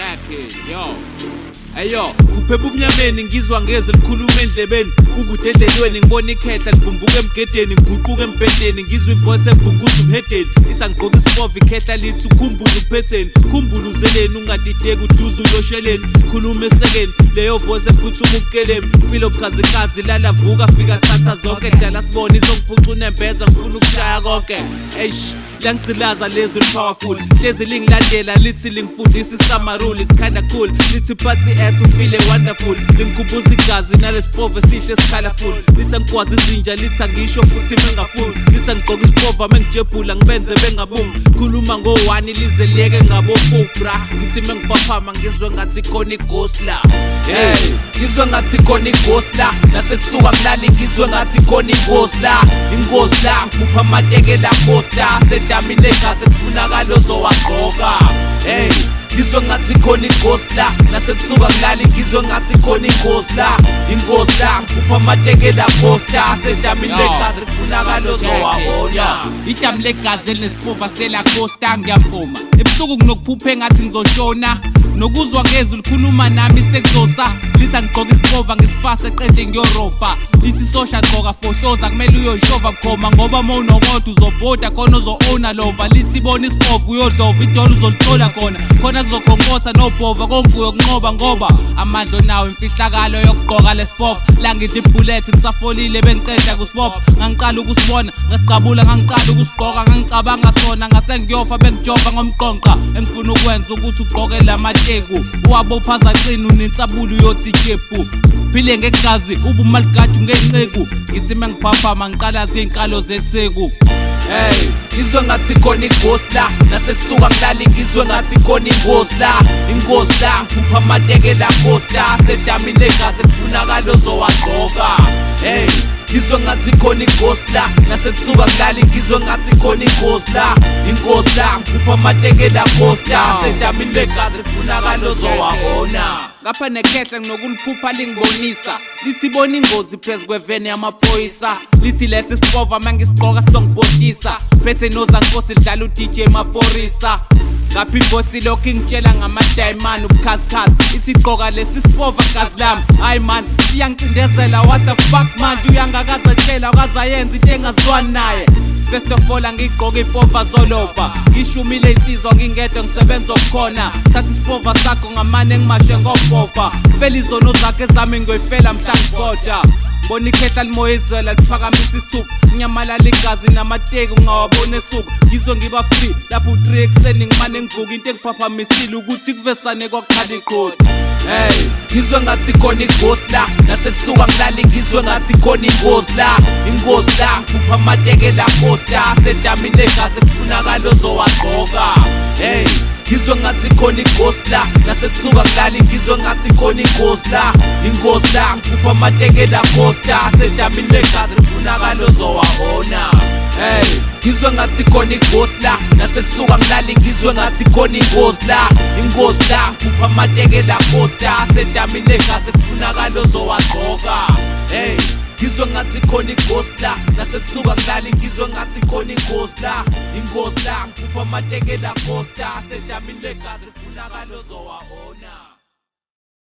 Jackie, yo. Ayo, kuphepha ebumnyameni, ngizwa ngeze likhuluma endlebeni, kukudedelweni ngibona ikhehla livumbuka emgedeni, ngiguquka embhedeni, ngizwa ivoice evunguza umhedeni, ithi angigqoke isipova. Ikhehla lithi ukhumbule uphetheni, khumbule uzeleni, ungadideki, uduze uyosheleni, khuluma esekeni leyo voice ephuthuma ubukelemi, impilo bukhazikhazi, lala vuka, fika thatha zonke, dala sibone izongiphuca unembeza, ngifuna ukushaya konke. Eish, langigqilaza lezwi powerful, hlezi lingilandela, lithi lingifundisa isamarule. It's kinda cool, lithi party ass ufile wonderful, lingikhumbuza igazi nalesipova esihle esicolorful, lithi angigwazi izinja, lithi angisho futhi mengafuni, lithi angigqoke isipova mengijebhula ngibenze bengabumi, khuluma ngo-one lize liyeke ngabo-four, bra. Ngithi mengiphaphama ngizwe ngathi khona ighost la. Hey, ngizwe ngathi khona ighost la, nasebusuku angilali, ngizwe ngathi khona ingozi la, ingozi la, ngiphupha amateke la costa sedamini legazi, kufunakala ozowagqoka. Hey, ngizwe ngathi khona ighost la, nasebusuku angilali, ngizwe ngathi khona ingozi la, ingozi la, ngiphupha amateke la costa sedamini legazi, kufunakala ozowabona. Idamu legazi elinesipova selacosta, ngiyavuma, ebusuku nginokuphupha engathi ngizoshona, nokuzwa ngezwi likhuluma nami sekuzosa, lithi angigqoke isipova ngisifase qede ngiyorobha, lithi sosha gqoka fohloza, kumele uyoyishova bukhoma, ngoba uma unokodwa uzobhoda khona uzo-owna lova, lithi bona isikova uyodlova idola uzolithola khona khona kuzokhonkotha nobhova konke uyokunqoba, ngoba amandla onawo imfihlakalo yokugqoka lesipova. Langidla ibullet ngisafolile, bengiqeda kusibopha, ngangiqala ukusibona ngasiqabula, ngangiqala ukusigqoka ngangicabanga sona, ngase ngiyofa bengijova ngomqonqa. Engifuna ukwenza ukuthi ugqoke lamateku uwabopha zacina unensabula, uyothi jephu phile ngegazi uba umaligaju ngenceku. Ngithi mengiphaphama ngiqalaza iy'nkalo zetheku. Hey, ngizwe ngathi khona ighost la, nasebusuku angilali, ngizwe ngathi khona ingozi la, ingozi la, ngiphupha amateke la costa sedamini legazi, kufunakala ozowagqoka. Hey, ngizwe ngathi khona ighost la, nasebusuku angilali, ngizwe ngathi khona ingozi la, ingozi la, ngiphupha amateke la costa sedamini legazi, kufunakala ozowabona. Ngapha nekhehla nginokuliphupha lingibonisa, lithi bona ingozi phezu kweveni yamaphoyisa, lithi lesi sipova mangisigqoka sizongibhodisa, phethe nozankosi lidlala uDJ Maporisa. Ngapha ivosi lokhu ingitshela ngamadayimani ubukhazikhazi, ithi gqoka lesi sipova gazi lami. Hayi man, siyangicindezela, what the fuck, manje uyangakazatshela akazayenza into engazwani naye. First of all, angigqoke ipova zolova, ngishumile insizwa, ngingedwa ngisebenza okukhona. Thatha isipova sakho ngamane ngimashe ngobhova, fela izono zakhe, ezami ngiyoyifela mhla ngibhoda. Bona ikhehla limoyizela liphakamisa isithupha, nginyamalala igazi namateki ungawabona esuku, ngizwe ngiba free lapho u-3 ekuseni ngimane ngivuka, into engiphaphamisile ukuthi kuvesane kwakhala iqodi. Hey, ngizwe ngathi khona ighost la, nasebusuku angilali, ngizwe ngathi khona ingozi la, ingozi la, ngiphupha amateke la costa sedamini legazi, kufunakala ozowagqoka. Hey, ngizwe ngathi khona ighost la, nasebusuku angilali, ngizwe ngathi khona ingozi la, ingozi la, ngiphupha amateke la costa sedamini legazi, kufunakala ozowabona. Hey, ngizwe ngathi khona ighost la, nasebusuku angilali, ngizwe ngathi khona ingozi la, ingozi la, ngiphupha amateke la costa sedamini legazi, kufunakala ozowagqoka. Hey, ngizwe ngathi khona ighost la, nasebusuku angilali, ngizwe ngathi khona ingozi la, ingozi la, ngiphupha amateke la costa sedamini legazi, kufunakala ozowabona.